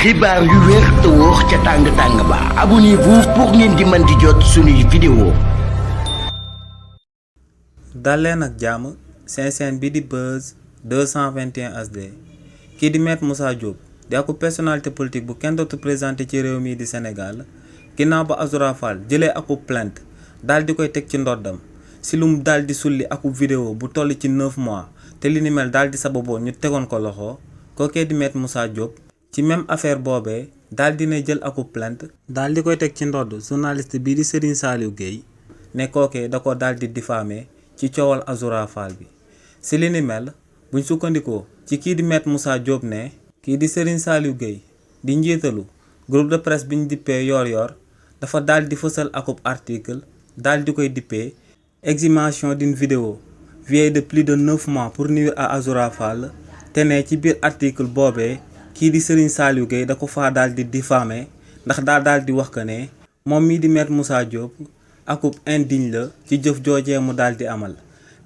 xibaar yu wér te wóor ca tàng-tàng ba abonnez-vous pour ngeen di mën di jot suñuy vidéo. dal leen ak jàmm seen chaîne bi di Buzz 221 HD kii di Maître Moussa Diop di ak personnalité politique bu kenn dootu présenté ci réew mii di Sénégal ginnaaw ba Azoura Fall jëlee akub plainte daal di koy teg ci ndoddam si lu mu daal di sulli akub vidéo bu toll ci 9 mois te li ni mel daal di sababoon ñu tegoon ko loxo kookee di Maître Moussa Diop ci même affaire boobee daal dina jël akub plainte daal di koy teg ci ndodd journaliste bii di Serigne Saliou Gueye ne kookee da ko daal di diffamé ci coowal Azoura Fall bi si li ni mel buñ sukkandikoo ci kii di Maître Moussa Diop ne kii di Serigne Saliou Gueye di njiitalu groupe de presse bi ñu dippee Yoor dafa daal di fësal akub article daal di koy dippee exhumation d'une vidéo vieille de plus de 9 mois pour nuire à Azoura Fall te ne ci biir article boobee kii di Serigne Saliou Gueye da ko faa daal di diffamé ndax daal di wax que ne moom mii di Maître Moussa Diop akub indigne la ci jëf joojee mu daal di amal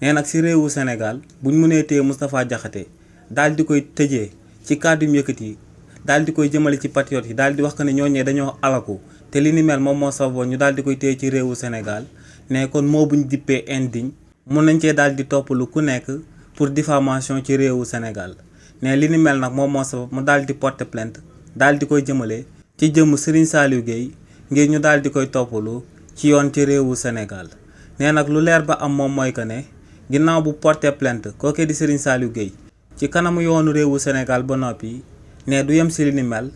nee nag si réewu Sénégal buñ mënee téye Moustapha Diakhaté daal di koy tëjee ci kàddu yu yëkkati daal di koy jëmale ci patriote yi daal di wax que ne ñooñee dañoo alaku te li ni mel moom moo sababoon ñu daal di koy téye ci réewu Sénégal ne kon moo buñ dippee indigne mun nañ cee daal di toppalu ku nekk pour diffamation ci réewu Sénégal ne li ni mel nag moom moo sabab mu daal di porter plainte daal di koy jëmale ci jëmm Serigne Saliou Gueye ngir ñu daal di koy toppalu ci yoon ci réewu Sénégal nee nag lu leer ba am moom mooy que ne ginnaaw bu porter plainte kookee di Serigne Saliou Gueye ci kanamu yoonu réewu Sénégal ba noppi ne du yem si li ni mel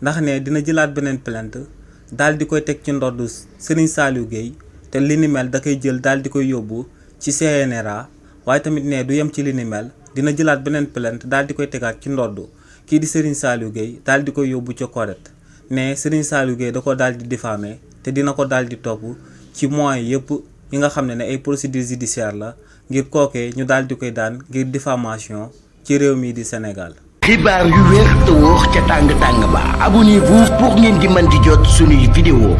ndax ne dina jëlaat beneen plainte daal di koy teg ci ndoddu Serigne Saliou Gueye te li ni mel da koy jël daal di koy yóbbu ci CNRA waaye tamit ne du yem ci li ni mel dina jëlaat beneen plainte daal di koy tegaat ci ndoddu kii di Serigne Saliou Gueye daal di koy yóbbu ca CORED ne Serigne Saliou Gueye da ko daal di diffamé te dina ko daal di topp ci moyens yëpp yi nga xam ne ay procédures judiciaires la ngir kookee ñu daal di koy daan ngir diffamation ci réew mii di Sénégal. xibaar yu wér te wóor ca tàng-tàng ba abonnez-vous pour ngeen di mën di jot suñuy vidéo.